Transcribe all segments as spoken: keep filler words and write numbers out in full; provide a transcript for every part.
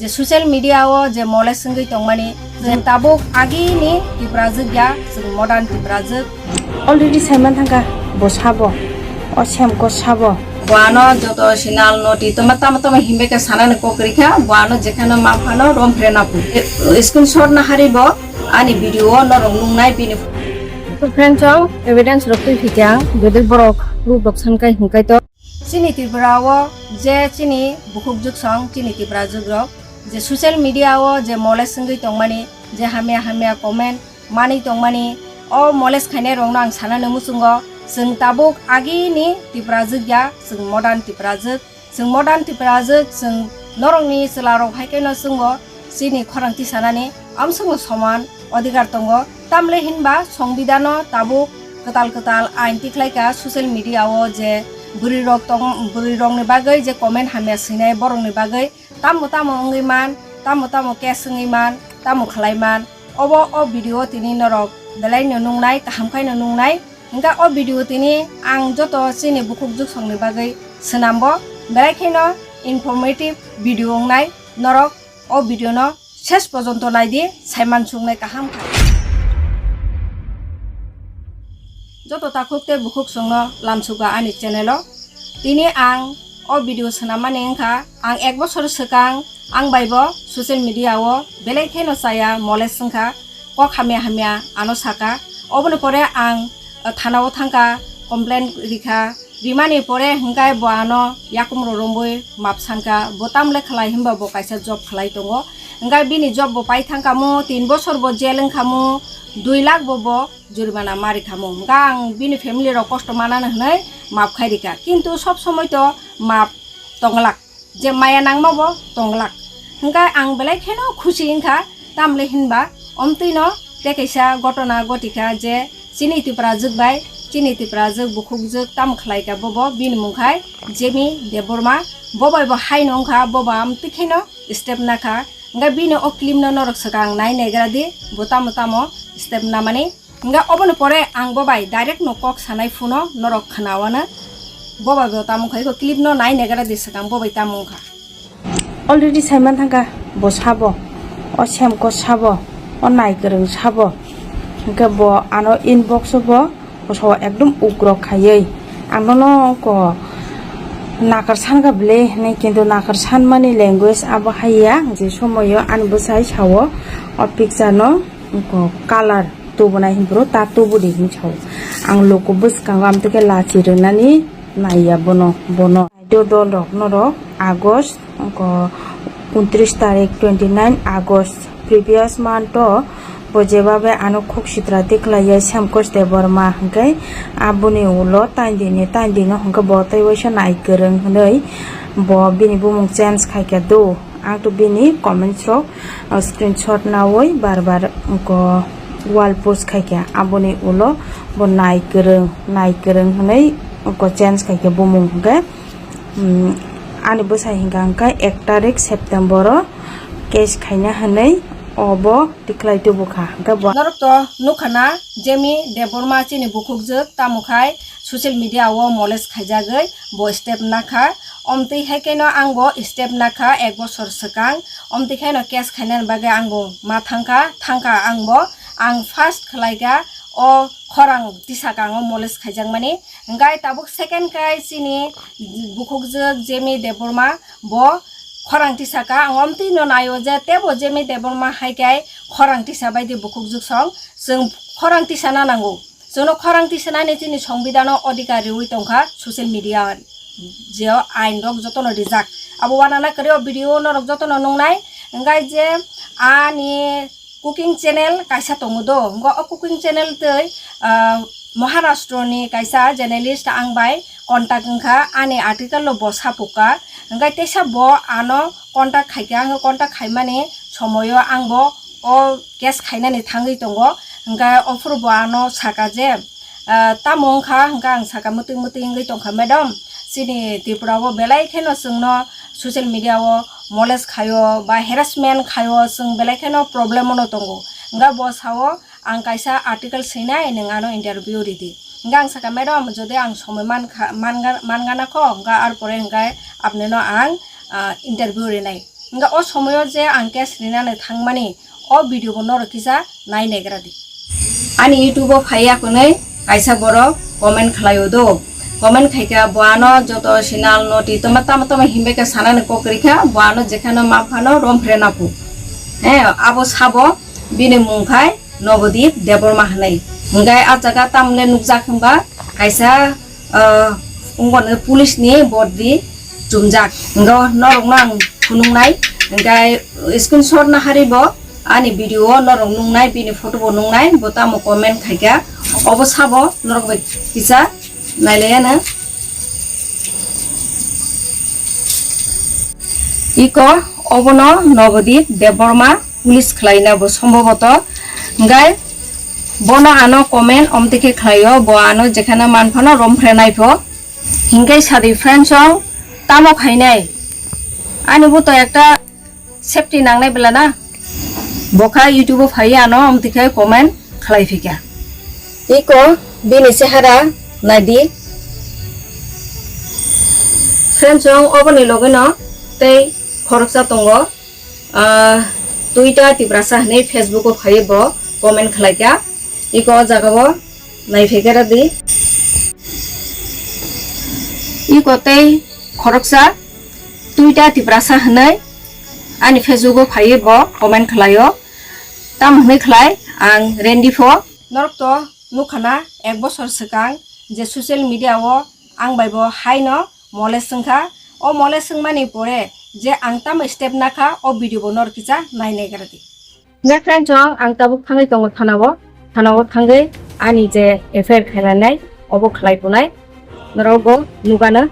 Je social media o je molest wngwi tongmani, je tabuk agini Tiprajwk ya, chwng modern Tiprajwk. Already saiman thangkha, bo sabo, o semko sabo. Bo ano joto sinal noti toma tamo tamo himbe khe sanani kok rikha, bo ano jekhano ma phano rom phre na phu. Screenshot na hari bo ani video o norok nungnai bini. To friends, o evidence rok twi phikya, jodi borok proof rok sankai hinkai to. Chini Tripura o je chini bukhukjwk song, chini Tiprajwk rok je social media o je molest wngwi tongmani, je hamya hamya comment manwi tongmani, o molest khainai rokno ang sanani muchungo, chwng tabuk agini Tiprajwk ya, chwng modern Tiprajwk, chwng modern Tiprajwk, chwng norokni chwla rok hai kheno chwngo chini khorang tisanani amsongo soman odhikar tongo, tamle hinba songbidano tabuk kwtal kwtal ain tikhlaika social media o je bwrwi rok tong, bwrwi rokni bagwi je comment hamya swinai borokni bagwi tamo tamo wngwi man, tamo tamo case wngwi man, tamo khlai man. Obo o video tini norok belai no nungnai, kaham khai no nungnai. Hingkha o video tini ang joto chini bukhukjwk songni bagwi swnambo, belai kheno informative video wngnai. Norok o video no ses pojonto naidi, saiman suknai kaham kha. Joto takhuk tei bukhuk songno lamsuka ani channel o. Tini ang o video swnamani wngkha, ang ek bosor swkang ang bai bo social media o belai kheno chaya molest wngkha, kok hamya hamya ano saka. Oboni pore ang, uh, thana o thangkha, complain rikha, rimani pore hingkai bo ano yakum roromwi map sanka, bo tamle khlai himba bo kaisa job khlai tongo, hingkai bini job bo pai thangkha mu, tin bosor bo jail wngkha mu, dui lakh bo bo jurimana ma rikha mu, hingka ang bini family rok kosto manana hwnwi map khai rikha, kintu sob somoi to map tonglak, je maya nangma bo tonglak. Hingkha ang belai kheno khusi wngkha, tamle hinba omtwino tei kaisa gotona gotikha je chini Tiprajwk bai, chini Tiprajwk bukhukjwk tamo khlaika bobo, bini mung khai Jemi Debbarma, bo bai bo haino wngkha, bobo amtwi kheno step nakha. Hingkha bini o clip no norok swkang nai naigra di, bo tamo tamo step namani. Hingkha oboni pore ang bo bai direct no kok sanai phuno norok khnaoano. Bo bai bo tamo khai ko clip no nai naigra di swkang bo bai tamo wngkha. Already saiman thangkha, bo sabo, o semko sabo, o naikwrwng sabo. Hingkhe bo ano inbox o bo, bo sabo ekdom ugrok khaiwi. Ang nono ko nakar sankha bwle hinwi, kintu nakar sanmani language abo haiya, je somoio ani bwsai sao o picture no. Wngkha colour tubunai hinphuru ta tubudi hinwi sao. Ang luku bwskango amtwkhe lachi rwnani naiya bono, bono. Naido dolrok norok August, wngkha untris tarik, twenty nine August, previous month o bo jebabe ano khuk sitra tikhlaiya Semkos Debbarma hwnkhe aboni ulo taindini, taindini hwnkhe bo tei waisa nai kwrwng hwnwi bo bini bumung change khaikha do. Ang to bini comments rok, uh, screenshot nawi bar bar ko wall post khaikha, aboni ulo bo nai kwrwng, nai kwrwng hwnwi ko change khaikha bumung hwnkhe, um, ani bwsai hwnkha hwnkhe ek tarik September o case khaina hwnwi obo tikhlai tubukha. Hwnkhe bo norok to nukha na, Jemi Debbarma chini bukhukjwk tamo khai social media o molest khaijagwi bo step nakha. Omtwi hai kheno ang bo step nakha ek bosor swkang. Omtwi khaino case khainani bagwi ang bo ma thangkha, thangkha ang bo. Ang first khlaikha o khorang tisakang o molest khaijakmani. Hingkhe tabuk second khai chini bukhukjwk Jemi Debbarma bo khorang tisaka. Ang omtwi no naio je tebo Jemi Debbarma hai khai khorang tisa baidi bukhukjwk song. Chwng khorang tisana nango. Chwngno khorang tisanani chini songbidano odhikar riwi tongkha social media je o ain rok jotono rijak. Abo wanana kwrwi o video norok jotono nungnai. Hingkhe je ani cooking channel kaisa tongo do, hingkhe o cooking channel tei, ah, Maharashtra ni kaisa journalist ang bai contact wngkha, ani article o bo sapukha. Hingkhe teisa bo ano contact khaikha, hingkhe contact khaimani somoio ang bo o case khainani thangwi tongo. Hingkhe ophuru bo ano saka je, ah, tamo wngkha? Hingkhe ang saka, mwtwi mwtwi wngwi tongkha, "Madam, chini Tripura o belai kheno chwngno social media o molest khaio ba harassment khaio, chwng belai kheno problem o no tongo." Hingkhe bo sao, "Ang kaisa article swinai, nwng ano interview ridi." Hingkhe ang saka, "Madam, jodi ang somoi mankha, manga-, mangana kho, hingkhe ar pore hingkhe apnino ang, ah, interview rinai." Hingke o somoyo je ang case rinani thangmani, o video bo norok kisa nai naigra di. Ani YouTube o phaiya kwnwi kaisa borok comment khlaio do. Comment khaikha bo ano joto sinal noti toma tamo tamo himbai khe sanani kok rikha, bo ano jekhano ma phano romphre napu. He, abo sabo bini mung khai Nobodip Debbarma hwnwi. Hingke a jaga tamle nukjak hwnba kaisa, ah, wngkha police ni body chumjak. Hingke norokno ang phunuknai, hingke screenshot nahari bo ani video o norok nuknai, bini photo bo nuknai, bo tamo comment khaikha, obo sabo norok bai kisa nailaiya no. Iko obono Nobodip Debbarma police khlaina bo sombhoboto. Hingke bono ano comment omtwi khe khlaio, bo ano jekhano manphano romphre naipho. Hingke sadi friends song tamo khainai. Ani bo to ekta safety nangnai bela na. Bo kha YouTube o phai ano omtwi khe comment khlai phika. Iko bini chehara naidi. Friends song oboni logino tei khoroksa tongo. Ah, Twitter Tiprasa hwnwi Facebook o phaiwi bo comment khlaikha. Iko o jaga o naiphaikhera di. Iko tei khoroksa Twitter Tiprasa hwnwi ani Facebook o phaiwi bo comment khlaio. Tam hwnwi khlai ang rendi pho. Norok to nukha na, ek bosor swkang je social media o ang bai bo haino molest wngkha. O molest wngmani pore je ang tamo step nakha, o video bo norok kisa nai naigra di. Hingke friends song ang tabuk thangwi tongo thana o, thana o thangwi ani je F I R khainai obo khlai punai norok bo nugano.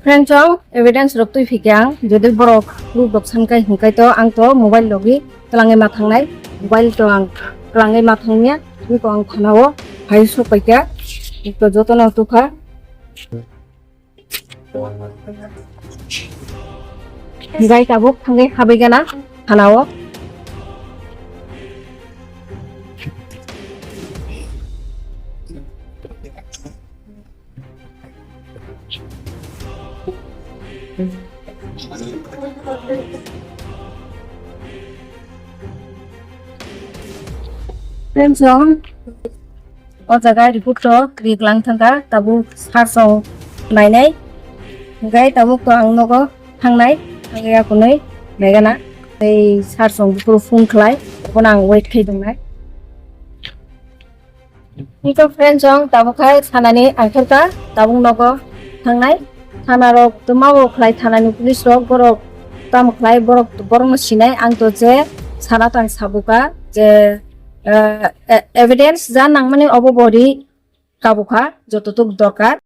Friends song evidence rok twi phikhe ang jodi borok proof rok sankai hinkai to ang to mobile logi twlangwi ma thangnai, mobile to ang twlangwi ma thangya, biko ang thana o phai sok paikha, to jotono tukha. Gai tabuk thangwi habwi gana thana o. Friends song. O jaga report to rik lang thangkha, tabuk sir song nainai. Hingke tabuk to ang nogo thangnai, thangwi akunui naigana. Tei sir song buphuru phone khlai, abono ang wait khai tongnai. Hingke friends song tabuk khai thanani ang kherkha, tabuk nogo thangnai. Thana rok twma bo khlai, thanani police rok borok tamo khlai, borok, borokno sinai, ang to je sana tang sabuka je, eh, e-, evidence ja nangmani obo bo ri kabukha jototuk dorkar.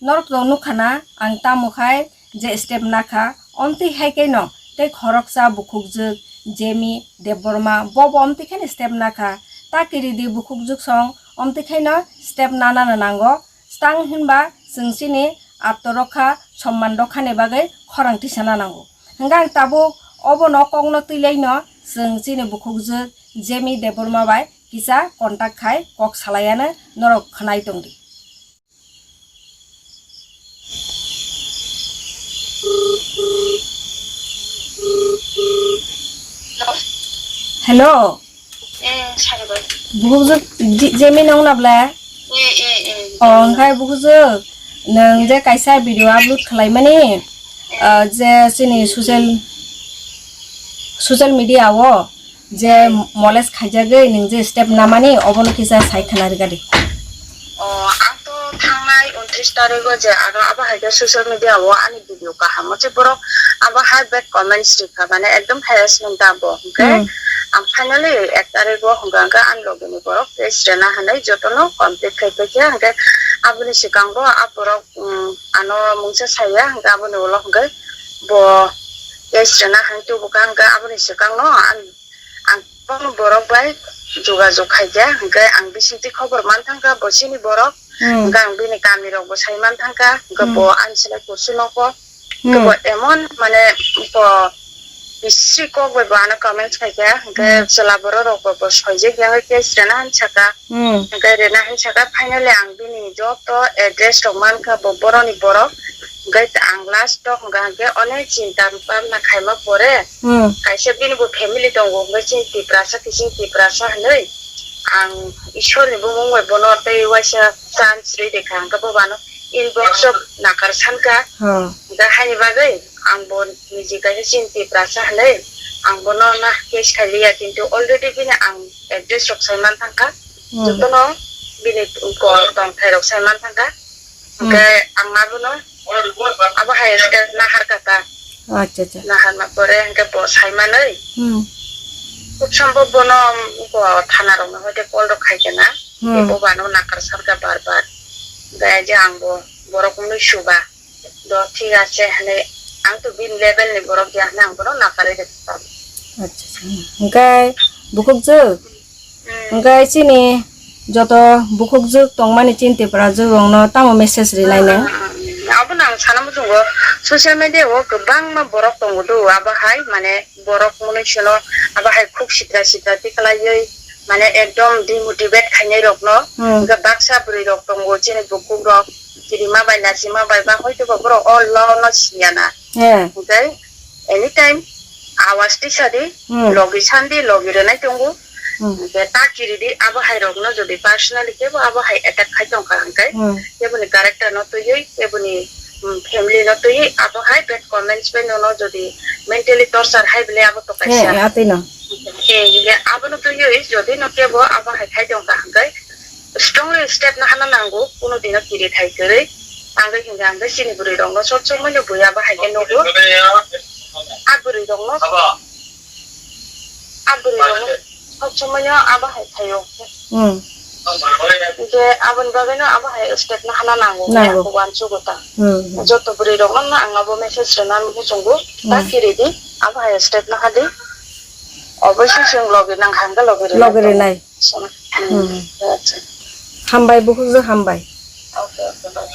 Norok to nukha na ang tamo khai je step nakha, omtwi hai khe no tei khoroksa bukhukjwk Jemi Debbarma bo bo omtwi khe no step nakha. Ta kiri di bukhukjwk song omtwi khe no step nana no nango. Stang hinba chwng chini atma rokha, somman rokhani bagwi khorang tisana nango. Hwnkhe ang tabuk obono kokno twilaino chwng chini bukhukjwk Jemi Debbarma bai kisa contact khai kok salaiano norok khwnai tongdi. Hello. Eh, saribai. Bukhukjwk Ji-, Jemi nong na ble? Eh, eh, eh. Oh, hwnkhe bukhukjwk, nwng je kaisa video upload khlaimani, ah, je chini social, social media o je molest khaijagwi nwng je step namani, obono kisa sai khna rwgadi. Oh, ang to thangnai untris tarigo je ano abo hai khe social media o ani video kaham se borok abo hai bad comments rikha, mane ekdom harassment da bo. Hwnkhe hmm, ang finally ek tarigo hwnkha hwnkhe ani logini borok case rena hinwi jotono complete khai paikha. Hwnkhe aboni swkango a borok, um, ano mungsa saya, hwnkhe aboni ulo hwnkhe bo case rena hinwi tubukha. Hwnkhe aboni swkangno ang, ang borok bai jogajog khaikha, hwnkhe ang bisingtwi khobor manthangkha bo chini borok, hmm, hwnkhe ang bini kamirokbo sai manthangkha, hwnkhe hmm, bo ani slai kusu nogo. Hmm. Bo emon mane bo Bisi kok bai bo ano comments khai kha, hwnkhe Hmm. chwla borok rok bo, bo soijak ya, hwnkhe case rena hinwi saka. Hmm. Hwnkhe rena hinwi saka, finally ang bini joto address rok mankha, bo boroni borok. Hwnkhe ang last o hwnkha hwnkhe onek chinta bhabna khaima pore, Hmm. kaisa bini bo family tongo, hwnkhe chini Tiprasa khe chini Tiprasa hinwi ang Ishwar ni bumung bai bono tei waisa chance rwi rikha, hwnkhe bo bano inbox o nakar sankha. Hmm. Hwnkhe haini bagwi ang bo niji kaisa chini Tiprasa hinwi ang bono na case khai liya, kintu already bini ang address rok sai man thangkha, Hmm. jotono bini ko-, tongthai rok sai man thangkha. Hmm. Hwnkhe ang abono abo hai step nahar kha ta. Acha, acha. Naharma pore hwnkhe bo sai manwi. Hmm. Khub sombhob bono bo thana rokno hoite call rok khai khe na. Hmm. Bo bano nakar sarkha bar bar. Hwnkhe je ang bo borok wngwi suba. Do thik ache hinwi ang to bini level ni borok ya hinwi ang bono nakarwi rwkha. Acha, acha. Hwnkhe bukhukjwk? Hmm. Hwnkhe chini joto bukhukjwk tongmani chini Tiprajwk rokno tamo message rinai nang? Hmm, hmm, hmm. Abono ang sana muchungo, social media o kwbangma borok tongo do, abo hai mane borok mwnwi sino abo hai khuk sitra sitra tiklaiwi mane ekdom demotivate khainai rokno. Hmm. Hwnkhe baksa bwrwi rok tongo chini bukhuk rok, kirima bai lachima bai ba hoito ba borok o law no siyana. He. Hwnkhe anytime awas tisadi, Hmm. logi sandi, logi rwnai tongo. Hmm. Hwnkhe ta kiridi abo hai rokno jodi personally kebo abo hai attack khai tongkha hwnkhe Hmm. keboni character no twiwi keboni, mm, family no twiwi abo hai bad comments bai nono jodi mentally torture hai bole abo to He, kaisa. Atwi no. He, hwnkhe abono twiwi jodi no kebo abo hai khai tongkha hwnkhe strongly step no hana nango, kuno dino kiri thai kwrwi. Ang hwnkhe ang chini bwrwi rokno sob somoi no buya abo hai khe nugo. A bwrwi rokno, a bwrwi rokno sob somoi no abo hai khaio. Hmm. Je aboni bagwi no abo hai step no hana nango, Nango. Ako wansugo ta. Hmm, hmm. Joto bwrwi rokno no ang abo message rwna muchungo, ta Hmm. kiri di, abo hai step no hadi. Oboising chwng logi nang hangga logi rwnai. Logi rwnai. Sana. Hmm. Hmm. Acha. Hambai, bukhukjwk hambai. Okay, okay, bye.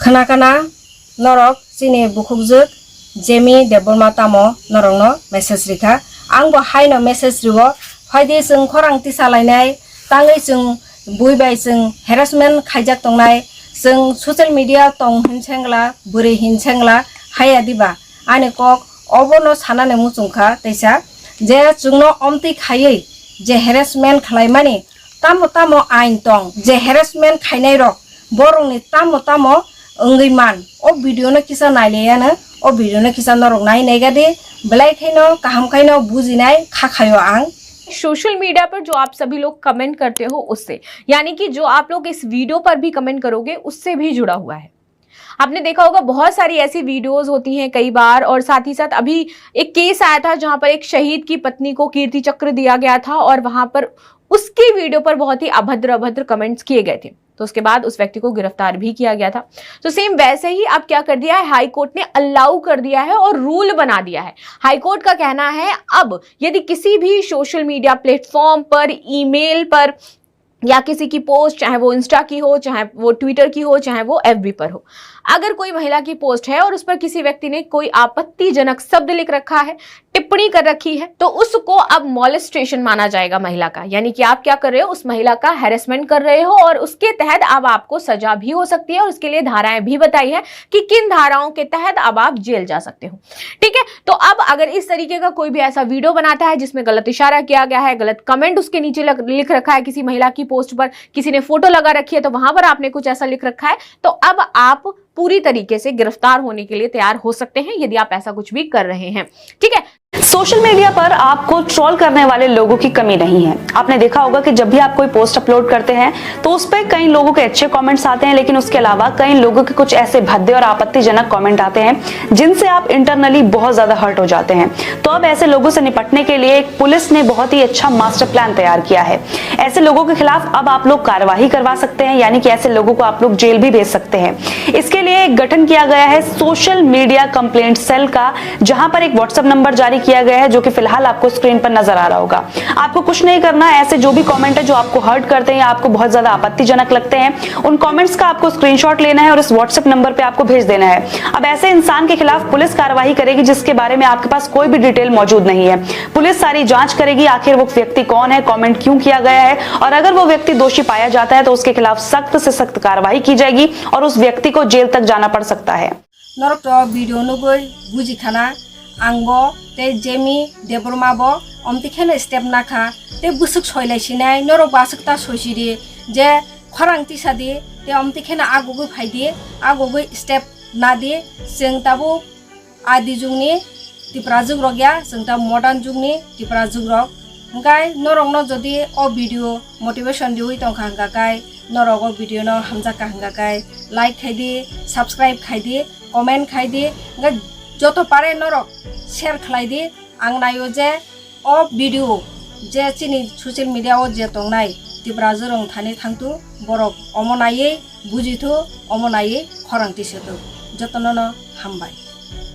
Khna khna norok chini bukhukjwk Jemi Debbarma tamo norokno message rikha. Ang bo haino message riwo, phaidi chwng khorang tisalainai, tangwi chwng bui bai chwng harassment khaijak tongnai, chwng social media tong hinsengla, bwrwi hinsengla, haya diba? Ani kok obono sanani muchungkha teisa je chwngno omtwi khaiwi je harassment khlaimani tamo tamo ain tong, je harassment khainai rok borokni tamo tamo wngwi man. O video no kisa naileyano, o video no kisa norok nai naigadi, belai khaino kaham khaino bujinai kha khaio ang. Social media पर जो आप सभी लोग कमेंट करते हो उससे, यानी कि जो आप लोग इस वीडियो पर भी कमेंट करोगे उससे भी जुड़ा हुआ है। आपने देखा होगा, बहुत सारी ऐसी वीडियोज़ होती हैं कई बार, और साथ ही साथ अभी एक केस आया था जहाँ पर एक शहीद की पत्नी को कीर्ति चक्र दिया गया था और वहाँ पर उसकी वीडियो पर बहुत ही अभद्र अभद्र कमेंट्स किए गए थे। तो उसके बाद उस व्यक्ति को गिरफ्तार भी किया गया था। तो सेम वैसे ही अब क्या कर दिया है, हाई कोर्ट ने अलाउ कर दिया है और रूल बना दिया है। हाई कोर्ट का कहना है, अब यदि किसी भी सोशल मीडिया प्लेटफॉर्म पर, ईमेल पर या किसी की पोस्ट, चाहे वो इंस्टा की हो, चाहे वो ट्विटर की हो, चाहे वो एफबी पर हो, अगर कोई महिला की पोस्ट है और उस पर किसी व्यक्ति ने कोई आपत्तिजनक शब्द लिख रखा है, टिप्पणी कर रखी है, तो उसको अब मॉलेस्टेशन माना जाएगा महिला का। यानी कि आप क्या कर रहे हो, उस महिला का हैरेसमेंट कर रहे हो और उसके तहत अब आपको सजा भी हो सकती है और उसके लिए धाराएं भी बताई है कि किन धाराओं के तहत अब आप जेल जा सकते हो। ठीक है, तो अब अगर इस तरीके का कोई भी ऐसा वीडियो बनाता है जिसमें गलत इशारा किया गया है, गलत कमेंट उसके नीचे लग-, लिख रखा है किसी महिला की पोस्ट पर, किसी ने फोटो लगा रखी है तो वहां पर आपने कुछ ऐसा लिख रखा है, तो अब आप पूरी तरीके से गिरफ्तार होने के लिए तैयार हो सकते हैं यदि आप ऐसा कुछ भी कर रहे हैं। ठीक है, सोशल मीडिया पर आपको ट्रोल करने वाले लोगों की कमी नहीं है। आपने देखा होगा कि जब भी आप कोई पोस्ट अपलोड करते हैं तो उस पर कई लोगों के अच्छे कमेंट्स आते हैं, लेकिन उसके अलावा कई लोगों के कुछ ऐसे भद्दे और आपत्तिजनक कमेंट आते हैं जिनसे आप इंटरनली बहुत ज्यादा हर्ट हो जाते हैं। तो अब ऐसे लोगों से निपटने के लिए एक पुलिस ने बहुत ही अच्छा मास्टर प्लान तैयार किया है। ऐसे लोगों के खिलाफ अब आप लोग कार्यवाही करवा सकते हैं, यानी कि ऐसे लोगों को आप लोग जेल भी भेज सकते हैं। इसके लिए एक गठन किया गया है सोशल मीडिया कंप्लेंट सेल का, जहां पर एक WhatsApp नंबर जारी किया गया है, जो कि फिलहाल आपको स्क्रीन पर नजर आ रहा होगा। आपको कुछ नहीं करना है, ऐसे जो भी कमेंट है जो आपको हर्ट करते हैं या आपको बहुत ज्यादा आपत्तिजनक लगते हैं, उन कमेंट्स का आपको स्क्रीनशॉट लेना है और इस व्हाट्सएप नंबर पे आपको भेज देना है। अब ऐसे इंसान के खिलाफ पुलिस कार्रवाई करेगी जिसके बारे में आपके पास कोई भी डिटेल मौजूद नहीं है। पुलिस सारी जांच करेगी आखिर वो व्यक्ति कौन है, कमेंट क्यों किया गया है, और अगर वो व्यक्ति दोषी पाया जाता है तो उसके खिलाफ सख्त से सख्त कार्रवाई की जाएगी और उस व्यक्ति को जेल तक जाना पड़ सकता है। Norok to video nugwi buji khana, ang bo tei Jemi Debbarma bo omtwi kheno step nakha, tei bwswk soilai sinai, norok bo aswk ta soisidi, je khorang tisa di, tei omtwi kheno agugwi phai di, agugwi step na di, chwng tabuk adi jugni Tipra jugrok ya, chwng ta modern jugni Tipra jugrok. Hwnkhe norokno jodi o video motivation riwi tongkha hwnkha khe, norok o video no hamjakha hwnkha khe, like khai di, subscribe khai di, comment khai di, hwnkhe joto pare norok share khlai di. Ang naio je o video je chini social media o je tongnai Tipra jurong thani thangtu, borok omo naiwi bujithu, omo naiwi khorang tisithu. Jotono no hambai.